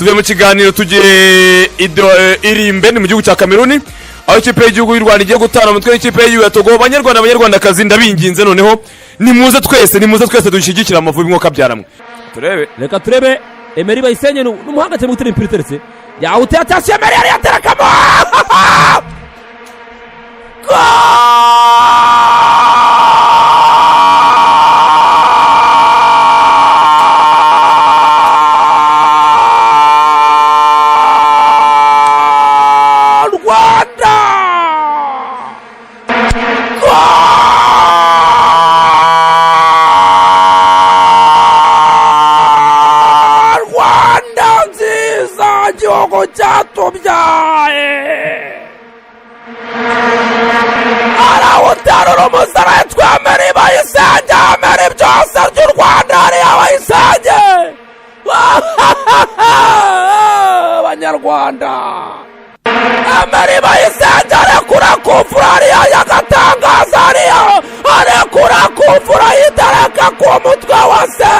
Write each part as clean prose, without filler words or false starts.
Tuvuye mu kiganiro, tugiye Irimbe, ni mu gihugu cya Kameruni, aho ikipe y'igihugu y'u Rwanda igiye gutana umutwe w'ikipe y'igihugu ya Togo. Banyarwanda, Banyarwandakazi, ndabinginze noneho nimuze twese, nimuze twese dushyigikire Amavubi. Mwuka byaramwe turebe. Reka turebe. Emery Bayisenge ni umuhanga cyane mu gutera imipira iteretse. Yawuteye, atasiyo, Emery yari yaterekamo. Goal! Rwanda! Goal! Rwanda nziza, gihugu cyatubyaye! Arawuterura umusore twemera, Bayisenge amera byose ry'u Rwanda, hariya Bayisenge. Abanyarwanda, Emery Bayisenge arekura kufura hariya y'agatangaza, hariya arekura kufura yitereka ku mutwe wa se.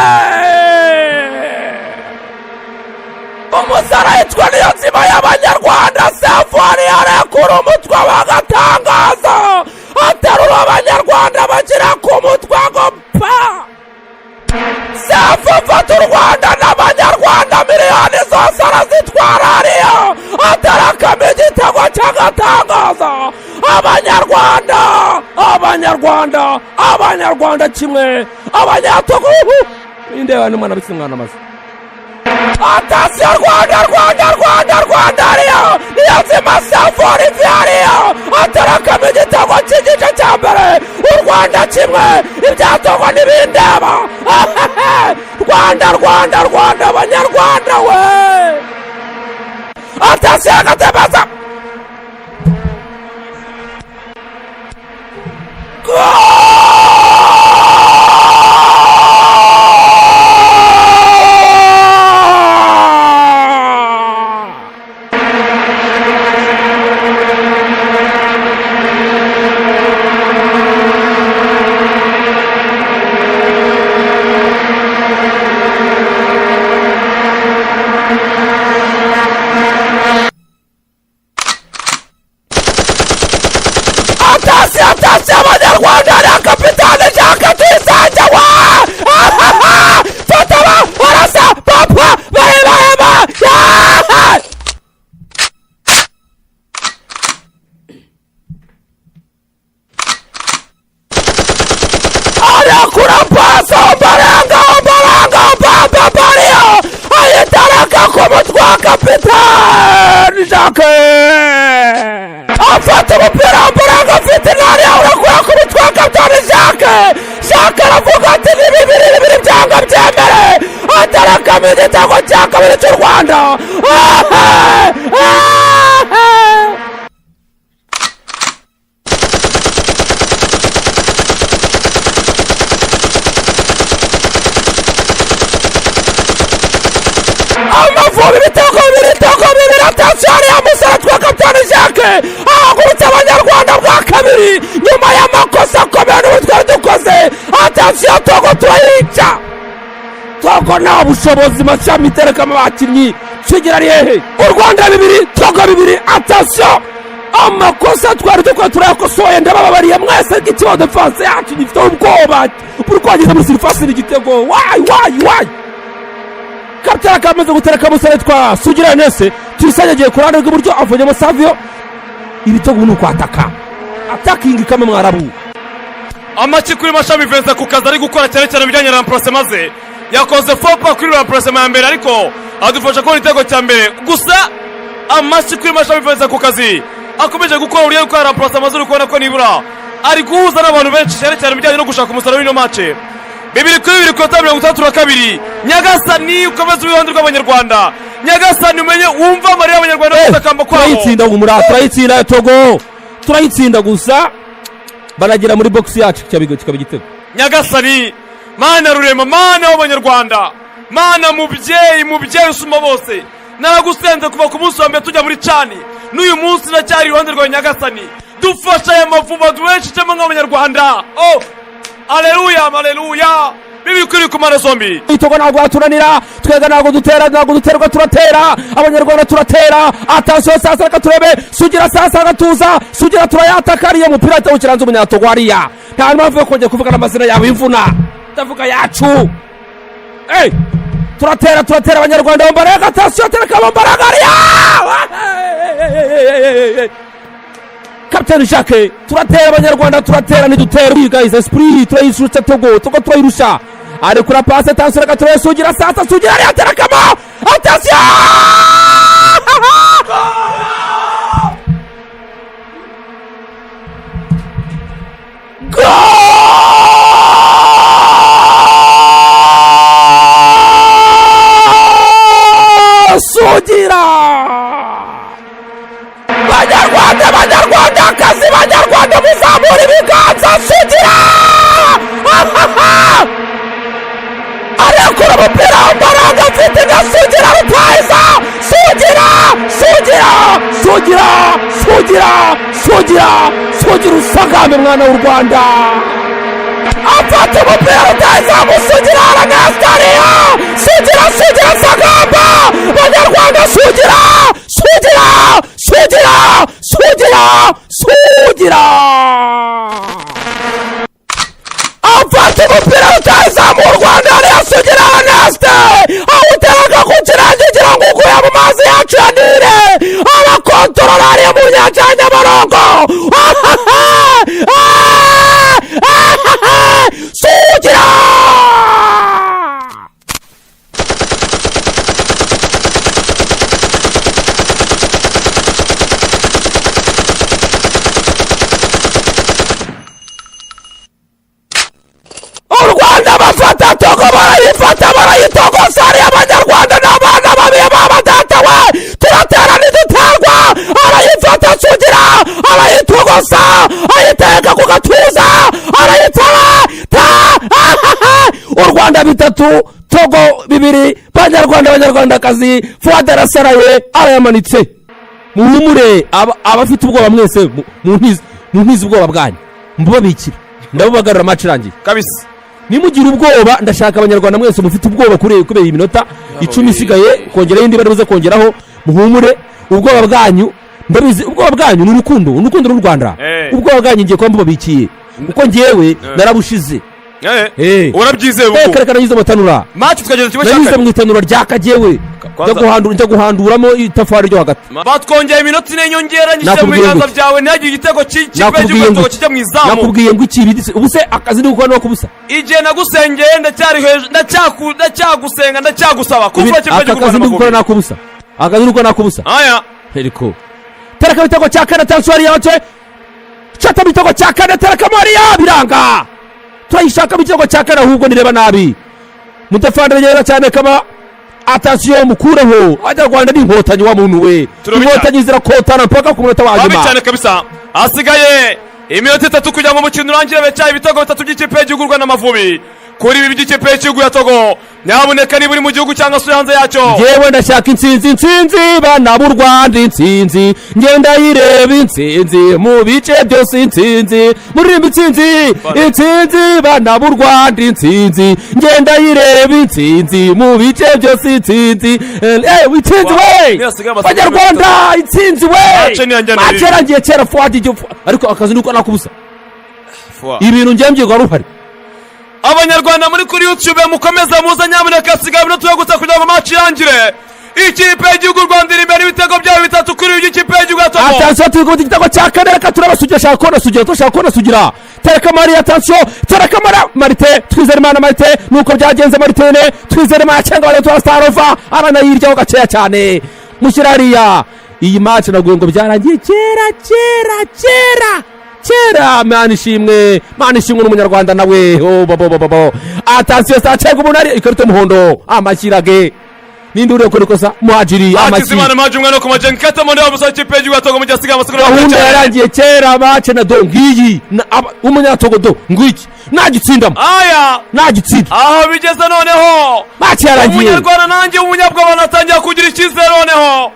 Umusore yitwa Niyo Nzima y'Abanyarwanda Sefu, hariya arekura umutwe w'agatangaza, aterura Abanyarwanda bashyira ku mutwe ngo pa. Sefu fata u Rwanda n'Abanyarwanda miliyoni zose arazitwara, hariya aterekamo igitego cy'agatangaza. Abanyarwanda, Abanyarwanda, Abanyarwanda kimwe, Abanyatogo indeba n'umwana bise umwana amaze. Atasiyo, Rwanda, Rwanda, Rwanda, Rwanda! Hariya Niyo Nzima Sefu Olivier hariya aterekamo igitego cy'igice cya mbere. U Rwanda kimwe, ibyatogo ntibindeba. Rwanda, Rwanda, Rwanda, Abanyarwanda we! Atasiyo, agatemaza. Goal! Atasi, atasi, Abanyarwanda na kapitani Jacques Tuyisenge wa fataba arasa papa bareba. Arakura paso Omborenga, Omborenga, papa Mario ayitaraka ku mutwe wa kapitani Jacques. Afata umupira Omborenga, afite intare, urakura ku mutwe wa kapitani Jacques. Jacques aravuga ati: "Ni bibiri bibiri, byanga byemere." Atarakamo igitego cya kabiri cy'u Rwanda. Amavubi ibitego bibiri, ibitego bibiri. Atasiyo, ya musore twa kapitani Jacques ahagurutse Abanyarwanda bwa kabiri nyuma y'amakosa akomeye n'ubu twari dukoze. Atasiyo, Togo turayica. Togo nta bushobozi, Mashami iterekamo abakinnyi. Sugira ari hehe? U Rwanda bibiri, Togo bibiri. Atasiyo, amakosa twari dukora turayakosoye, ndabababariye mwese. Ariko ikibazo, défense yacu gifite ubwoba buri kwageza muri surface igitego. Wayi, wayi, wayi! Kapitani akamaze gutereka musore twa Sugira Ernest. Tuyisenge agiye ku ruhande rw'iburyo, avuyemo Savio. Ibitego ni ukwataka, attacking kama mwarabu. Amaki kuri Mashami Vincent ku kazi ari gukora, cyane cyane ibijyanye na remplacement. Maze yakoze fopa kuri remplacement ya mbere, ariko adufasha kubona igitego cya mbere. Gusa amashyi kuri Mashami Vincent ku kazi akomeje gukora, uburyo gukora remplacement, maze uri kubona ko nibura ari guhuza n'abantu benshi, cyane cyane mu bijyanye no gushaka umusaruro w'ino match. 2-2 ku minota 62. Nyagasani, ukomeze uruhande rw'Abanyarwanda. Nyagasani, umenye wumva amarira y'Abanyarwanda gutakamba kwabo. Turayitsinda humura, turayitsinda Togo, turayitsinda. Gusa baragera muri box yacu kikaba igitego. Nyagasani Mana Rurema, Mana w'Abanyarwanda, Mana mubyeyi, mubyeyi usumba bose, naragusenze kuva ku munsi wa mbere tujya muri CHAN, n'uyu munsi ndacyari iruhande rwawe. Nyagasani, dufashe aya mavuba, duheshe ishema nk'Abanyarwanda. Oh, aleluya, aleluya! 2-2 ku mpande zombi. Togo ntabwo yaturanira, twega ntabwo dutera, ntabwo duterwa, turatera. Abanyarwanda turatera. Attention sasa, reka turebe Sugira sasa, agatuza Sugira, turayataka ariya mupira ahita awukiranza umunyatogo hariya. Nta mpamvu yo kongera kuvugana amazina yawe imvuna, ndavuga yacu. Hey! Turatera, turatera abanyarwanda. Mbaraga, attention, tereka mbaraga hariya, Kapitani Jacques. Turatera abanyarwanda, turatera, ntidutera guys. Esprit turayirusha Togo, Togo turayirusha. Arekura passe, attention, reka turebe Sugira sasa. Sugira hariya, terekamo, attention! Goal! Sugira! Banyarwanda, banyarwandakazi, banyarwanda, muzamura ibiganza. Sugira arekura umupira w'mbaraga mfite nka Sugira rutahiza. Sugira, Sugira, Sugira, Sugira, Sugira, Sugira, usagambe mwana w'u Rwanda. Afata umupira rutahiza, Sugira aranasitariya. Sugira, Sugira, sagamba banyarwanda. Sugira, Sugira, Sugira, Sugira, Sugira afata umupira rutahizamu w'u Rwanda hariya, Sugira Ernest, awuteraga ku kirenge ugira ngo uguye mu mazi yacu ya Nile, arakontorora hariya mu nyanja ya Nyabarongo. Sugira! U Rwanda bafata Togo, barayifata, barayitogosa hariya. Abanyarwanda ni abana babi baba data we. Turatera, ntiduterwa. Arayifata Sugira, arayitogosa, ayiteka ku gatuza, arayitara ta. U Rwanda 3, Togo 2. Banyarwanda, banyarwandakazi, Fuad arasaraye, arayamanitse. Muhumure, abafite ubwoba mwese, muntize ubwoba bwanyu, mbubabikire, ndabubagarura match irangiye. Kabisa. Nimugire ubwoba. Ndashaka abanyarwanda mwese mufite ubwoba kuri kubera iyi minota 10 isigaye, kongeraho indi bari buze kongeraho, muhumure. Ubwoba bwanyu ndabizi, ubwoba bwanyu ni urukundo, ni urukundo rw'u Rwanda. Ubwoba bwanyu ngiye kuba mbubabikiye kuko ngewe narabushize. Urabyizeye ubu? Reka, reka, nanyuze mu tanura. Match tukageza kimwe cya Nanyuze kane. mu itanura rya kagewe, njya guhanduramo itafari ryo hagati. Batwongeye iminota 4 inyongera, nyishyira mu Nakubwiye biganza ngo iki? byawe, ntihagire igitego cy'ikipe Nakubwiye y'igihugu ngo kijya mu izamu. Nakubwiye ngo iki? Ubu se akazi ndi gukora ni kubusa? Igihe nagusengeye ndacyari hejuru, ndacyagusenga, ndacyagusaba kuva kimwe Aka kazi ndi gukora nakubusa, akazi ndi gukora nakubusa. Aya. Heriko tereka ibitego cya kane, attention hariya, bace shata ibitego cya kane, tereka mariya, biranga. Turayishaka igitego cya kane, ahubwo nireba nabi mudefande neza cyane kaba. Attention, mukureho. Abanyarwanda ni inkotanyi wa muntu we. Turabica. Inkotanyi zirakotana mpaka ku munota wa Babi nyuma. cyane kabisa. Hasigaye iminota 3 kugira ngo umukino urangire, becyaye ibitego 3 by'ikipe y'igihugu Rwanda Amavubi kuri ibi by'ikipe y'igihugu ya Togo. Nyabuneka, niba uri mu gihugu cyangwa se uri hanze yacyo, Yewe, ndashaka intsinzi, intsinzi bana b'u Rwanda, intsinzi ngenda yireba, intsinzi mu bice byose, intsinzi muririmba, intsinzi, intsinzi bana b'u Rwanda, intsinzi ngenda yireba, intsinzi mu bice byose, intsinzi, intsinzi we. Nihasigaye amasegonda Banyarwanda, intsinzi we. Match ni iya njyana. Match yarangiye kera. Fuadi igihe ariko akazi nuko nakubusa ibintu ngiye mbyirwa ruhari. Abanyarwanda muri kuri YouTube mukomeze muze, nyamuneka. Hasigaye iminota yo gusa kugira ngo match irangire. Ikipe y'igihugu Rwanda iri imbere ibitego byayo 3 kuri ibi by'ikipe y'igihugu ya Togo. Attention, turi kubita igitego cya kane. Reka turaba Sugira, shaka kubona Sugira, turashaka kubona Sugira. Tereka Mariya, attention, tereka Mariya, Marite Twizerimana, Marite, nuko byagenze. Maritene Twizerimana cyangwa Barento Starova aranayiryaho gakeya cyane, mushyira hariya. Iyi match naguye ngo byarangiye kera, kera, kera, kera. Mana ishimwe, Mana ishimwe n'umunyarwanda nawe. Oh, bo bo bo bo bo, attention, sacenga umuntu ari ikarita y'umuhondo, amashyirage. Ninde uriye gukora ikosa? Muhajiri, amashyi. Hakizimana Maji, umwana wo ku majenga kata mu ndabo musore w'ikipe y'igihugu ya Togo mu gihe hasigaye amasegonda make Gahunda cyane. yarangiye kera. Match na do ngiyi umunyatogo do ngwiki nagitsindamo. Aya. Nagitsinda. Aho bigeze noneho, Match yarangiye. umunyarwanda nanjye umunyabwoba natangira kugira icyizere noneho.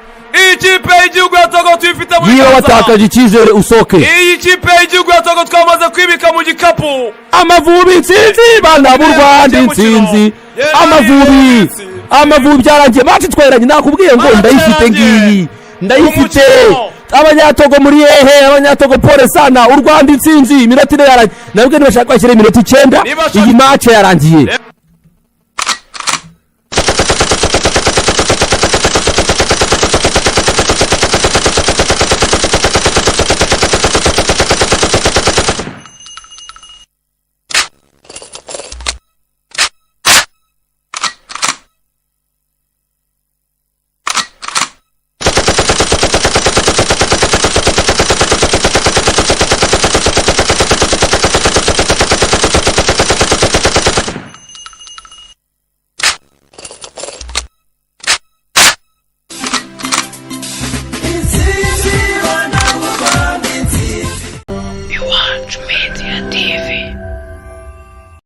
Iyi kipe y'igihugu ya Togo tuyifite mu Niba biganza. watakaje icyizere, usohoke. Iyi kipe y'igihugu ya Togo twamaze kwibika mu gikapu. Amavubi intsinzi, bana b'u Rwanda, intsinzi! Amavubi, Amavubi, byarangiye. Match tweranye, nakubwiye ngo ndayifite, ngiyi ndayifite. Abanyatogo muri hehe? Abanyatogo, pole sana. U Rwanda intsinzi, iminota 4 yarangiye. Nabwo nibashaka bashyira iminota 9. Iyi match yarangiye.